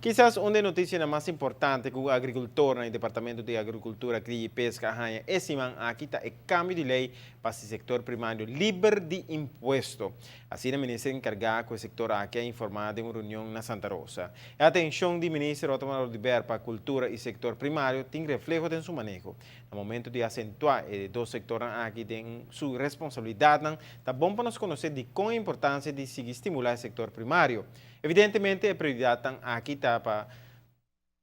Kisas un di e noticianan mas importante cu agricultornan y Departamento di Agricultura, Cria y Pesca a haña e siman aki ta e cambio di ley pa haci sector primario liber di impuesto. Asina minister encarga cu e sector aki a informa den un reunion na Santa Rosa. E atencion di minister Otmar Oduber pa cultura y sector primario tin refleho den su maneho. Na momento di acentua e dos sectornan aki den su responsabilidadnan, ta bon pa nos conoce dicon e importancia di sigui stimula e sector primario. Evidentemente e prioridadnan aki ta pa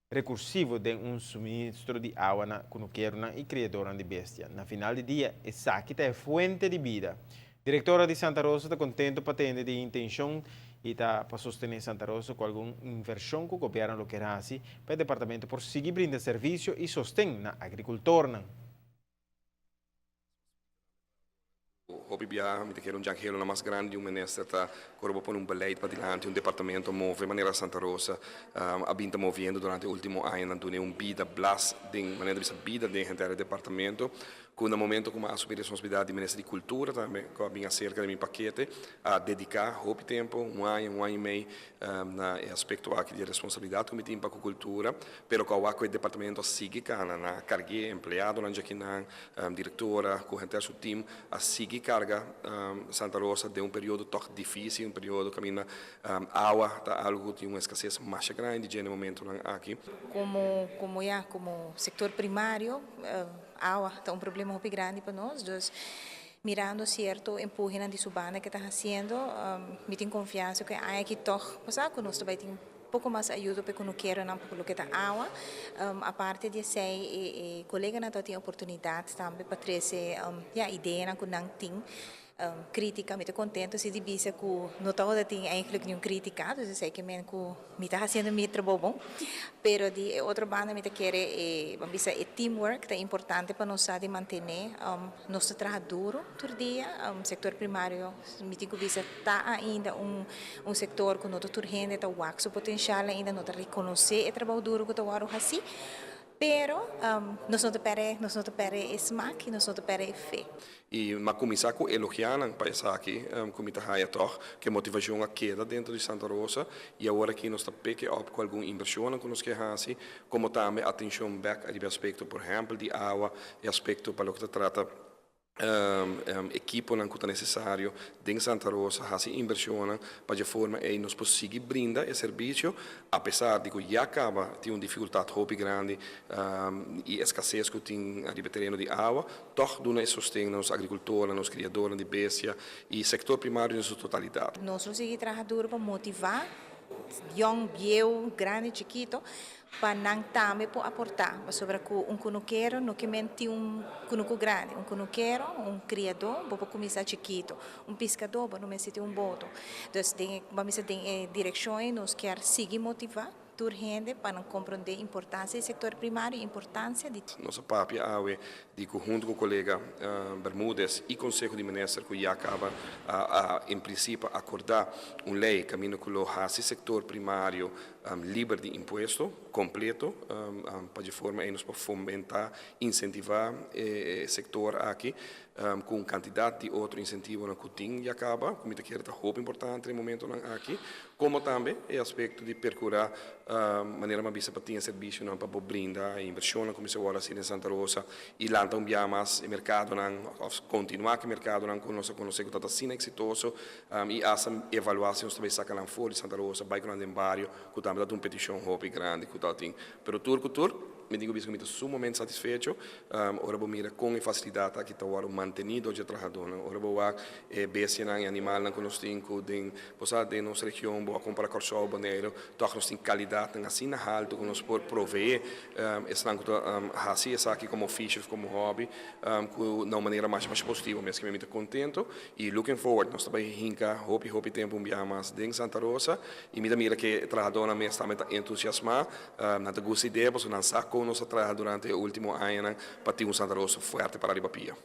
recursivo den un suministro di awa na cunukeronan y criadornan di bestia. Na final di dia, esaki ta e fuente di bida. Directora di Santa Rosa ta contento pa tende di e intencion y ta pa sostene Santa Rosa cu algun inversion cu gobierno lo kier haci pa e departamento por sigui brinda servicio y sosten na agricultornan. Hopi biaha mi ta kere un djangelo na mas grandi di un minister ta ora bo pone un beleid padilanti un departamento move manera Santa Rosa a bin ta moviendo durante e ultimo añanan dune un bida blas den manera di bisa bida den henter e departamento Ku na momento ku mi a asumí responsabilidat di Minister di Kultura tambe, ku a bin aserka di mi pakete, a dediká hopi tempu, un aña, un aña i mei, na e aspekto aki di e responsabilidat ku mi tin pa ku kultura, pero ku awor ku e departamento a sigui kana, nan a karg'é, empleadonan djakinan, direktora ku henter su tim a sigui karga Santa Rosa den un periodo tòg difísil, un periodo kaminda awa ta algu ku tin un eskases masha grandi dje na e momentonan aki. Komo, komo ya, komo sektor primario, Awa ta un problema hopi grandi pa nos, dus mirando cierto empuhenan di su banda ke ta haciendo, mi tin confiansa cu e aña aki tog bo sa cu nos ta bay tin poco mas ayudo pa e cunukeronan pa loke ta awa. Aparte di esey e coleganan ta tin oportunidad tambe pa trece ya ideanan cu nan tin. Critica, mi ta contento si di bisa cu no tabata tin eigenlijk niun critica, dus esey ke men cu mi ta haciendo mi trabou bon, pero di e otro banda mi ta kere e, ban bisa e teamwork ta importante pa nos sa di mantene, nos ta traha duro tur dia, sector primario mi tin cu bisa ta ainda un un sector cu no ta tur hende ta wak su potencial ainda, no ta reconoce e trabou duro cu ta worde haci. Pero nos no ta perde, nos no ta perde e smak i nos no ta perde e fe. I m'a kuminsá ku elogiánan pa esaki ku mi ta haña tòg ku e motivashon a keda dentro di Santa Rosa i awor aki nos ta peke òp ku algun invershonnan ku nos ke hasi komo tambe atenshon bèk ariba e aspekto por ehèmpel di awa, e aspekto pa loke ta trata ekiponan ku ta nesesario den Santa Rosa hasi invershonnan pa dje forma ei nos por sigui brinda e servisio apesar di ku ya kaba tin un difikultat hopi grandi i eskases ku tin riba e tereno di awa, tòg duna e sosten na nos agrikultornan, nos kriadornan di bestia i sektor primario den su totalidat. Nos lo sigui traha duro pa motivá yòn, bieu, grandi, chikito pa nan tambe por aportá, pasobra ku un kunukero no ke men tin un kunuku grandi, un kunukero, un kriadó bo por kuminsá chikito, un piskadó bo no mester tin un boto. Dus den e, bo a mester den e direkshon ei nos kier sigui motivá tur hende pa nan komprondé importansia di sektor primario i importansia di. Nos a papia awe di ku huntu ku kolega Bermudez i Konseho di Minister ku ya kaba a en prinsipio akordá un lei kaminda ku lo hasi sektor primario liber di impuesto kompleto pa dje forma ei nos por fomentá, insentivá e sektor aki ku un kantidat di otro insentivonan ku tin ya kaba ku mi ta kere ta hopi importante den e momentonan aki, komo tambe e aspekto di perkurá manera mi a bisa pa tin e servisionan pa por brinda e invershonnan ku mester wòrdu hasi den Santa Rosa i lanta un bia mas e merkadonan òf kontinuá ku e merkadonan ku nos a konosé ku ta asina eksitoso I hasta evaluá si nos ta bay saca nan for di Santa Rosa, bay cu nan den bario, cu tambe ta un peticion hopi grandi cu ta tin. Pero tur cu tur, mi tin cu bisa cu mi ta sumamente satisfecho ora bo mira con e facilidad aki ta wordo manteni door dje trahadornan. Ora bo wak e bestianan, e animalnan cu nos tin cu den, bo sa den nos region, bo a compara Corsou, Boneiru, toch nos tin calidadnan asina halto cu nos por provee esnan cu ta haci esaki como oficio of como hobby cu na un manera masha masha positivo. Mes cu mi ta contento. Y looking forward, nos ta bay hinca hopi hopi tempo un biaha mas den Santa Rosa y mi ta mira ke e trahadornan mes tambe ta entusiasma, nan ta gusta idea pasobra nan sa con nos a traha durante e ultimo añanan pa tin un Santa Rosa fuerte para riba pia.